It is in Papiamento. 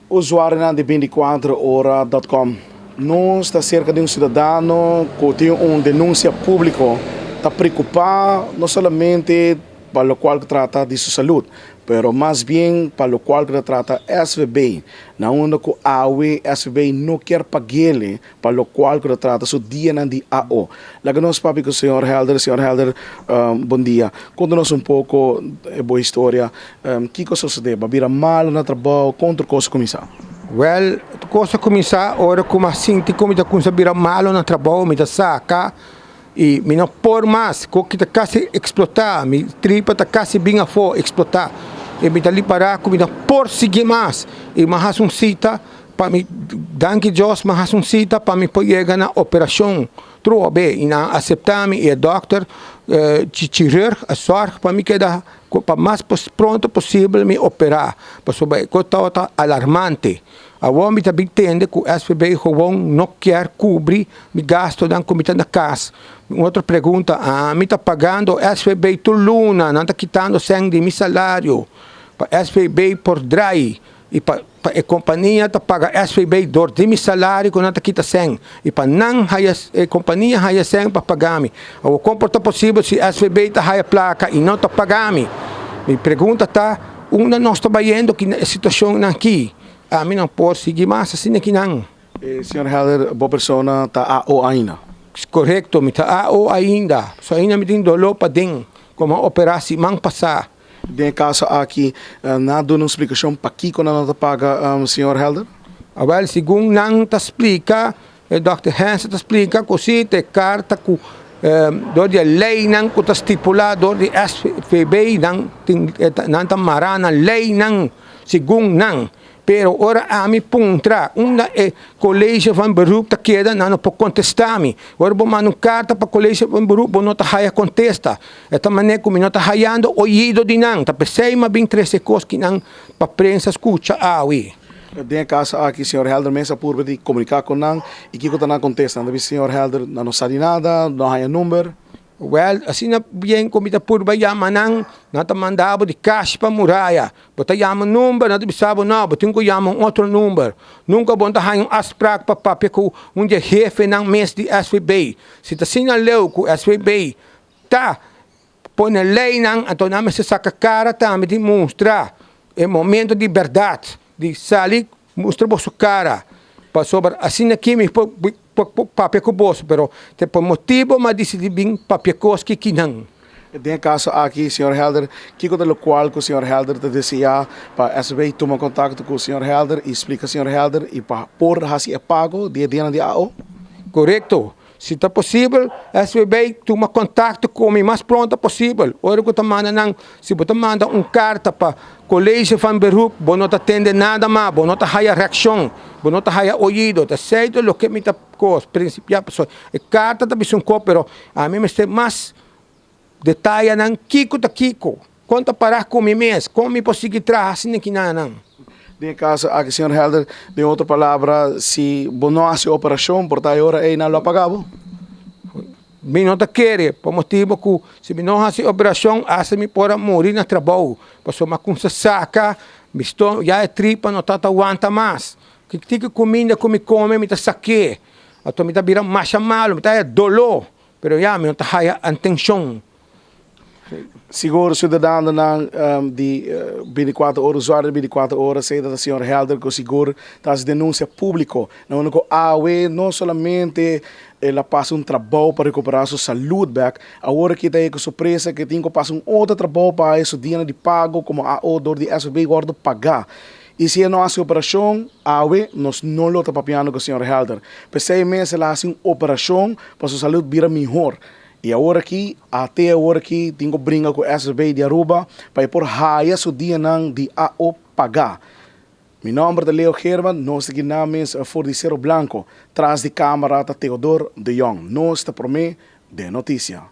Usuarionan di binticuatroora.com, Nos ta serka di un siudadano ku tin un denunsia públiko ta preokupá no solamente pa lokual ku trata di su salud, pero mas bien pa lokual ku ta trata SVB, na unda ku awe SVB no kier pag'ele pa lokual ku ta trata su dianan di AO. Laga nos papia ku señor Helder. Señor Helder, bon dia. Konta nos un poko e bo historia. Kiko a sosodé? Bo a bira malu na trabou? Kon tur kos a kuminsá? Wèl, tur kos a kuminsá ora ku mi a sinti ku mi ta kuminsá bira malu na trabou. Mi ta saka i mi no por mas. Koki ta kasi eksplotá. Mi tripa ta kasi bin afó, eksplotá. I mi ta ripará ku mi no por sigui mas. I mi a hasi un sita. Pa mi, danki Dios, mi a hasi un sita pa mi por yega na operashon trobe i nan a aseptá mi i e dòkter chirurg a sòrg pa mi keda pa mas pronto posibel mi operá pasobra e kos tabata alarmante. Awor mi ta bin tende ku SVB gewoon no kier kubri mi gastunan ku mi ta na kas. Un otro pregunta, ami ta pagando SVB tur luna, nan ta kitando sèn di mi salario pa SVB por drai i pa Pa e kompania ta paga SVB dor di mi salario ku nan ta kita sèn i pa nan haya e kompania haya sèn pa paga mi. Awor kon por ta posibel si SVB ta haya plaka i no ta paga mi? Mi pregunta ta unda nos ta bayendo ki na e situashonnan aki? Ami no por sigui mas asina kinan. Señor Helder, bo persona ta AO ainda? Korekto, mi ta AO ainda. So ainda mi tin doló paden komo a operá siman pasá. Den e kaso aki, nan a duna un splikashon pakiko nan no ta paga señor Helder? Awel, segun nan ta splika, e dòkter Hansen ta splika ku si ta e karta ku dor di e leinan ku ta stipulá dor di SVB, nan tin nan ta mará na leinan segun nan. Pero ora ami puntra unda e College van Beroep ta keda, nan no por contesta mi. Ora bo manda un carta pa College van Beroep, bo no ta haya contesta. E ta manera cu mi no ta hayando oido di nan. Ta p'esey mi a bin trece e cos kinan pa prensa scucha awe. Den e caso aki, señor Helder mes a purba di comunica cu nan y kico ta nan contesta? Nan ta bisa, Señor Helder, nan no sa di nada, no haya number. Wèl, asina bien ku mi ta purba yama nan, nan ta manda bo di kashi pa muraya. Bo ta yama un number, nan ta bisa bo, No, bo tin ku yama un otro number. Nunka bo no ta haña un afsprak pa papia ku un di e hefenan mes di SVB. Si ta asina leu ku SVB ta pone leinan, anto nan mester saka kara tambe di mustra e momento di bèrdat, di sali Mustra boso kara, pasobra asina aki mi por papia ku boso, pero te por motibu mi a disidí bin papia kos ki kinan. Den e kaso aki, señor Helder, kiko ta lokual ku señor Helder ta deseá pa SB tuma kontakto ku señor Helder i splika señor Helder i pa por hasi e pago di e dianan di AO? Korekto. Si ta posibel, SVB tuma kontakto ku mi mas pronto posibel. Ora ku ta manda nan, si bo ta manda un karta pa College van Beroep, bo no ta tende nada mas, bo no ta haya reakshon, bo no ta haya oido. Ta esei ta loke mi ta kos prinsipia pasobra e karta ta bisa un kos, pero ami mester mas detayenan kiko ta kiko, kon ta para ku mi mes, kon mi por sigui traha asina kinanan. Den e kaso aki, señor Helder, den otro palabra, si bo no hasi operashon, por ta e ora ei nan lo a paga bo? Mi no ta kere, pa motibu ku si mi no hasi operashon, asta mi por a muri na trabou, pasobra mi a kumsa saka, mi sto, ya e tripa no ta ta wanta mas. Ki tiki kuminda ku mi kome mi ta sak'é, anto mi ta bira masha malu, mi ta haya doló. Pero ya mi no ta haya atencion. Sigur ciudadanonan di binticuatro ora, usuario di binticuatro ora, esey ta señor Helder cu sigur ta haci denuncia publico. Na unda cu awe no solamente el a pasa un trabao pa recupera su salud bek, awor aki ta cu sorpresa cu e tin cu pasa un otro trabao pa haya su dianan di pago como AO door di SVB wordo paga. I si e no hasi operashon awe, nos no lo ta papiando ku señor Helder. P'esei mes el a hasi un operashon pa su salud bira mihor. I awor aki, ate awor aki, tin ku bringa ku SVB di Aruba pa e por haya su dianan di AO pagá. Mi nomber ta Leo Geerman, nos ta gina mes for di Cero Blanco. Tras di camera ta Theodor de Jong. Nos ta prome den noticia.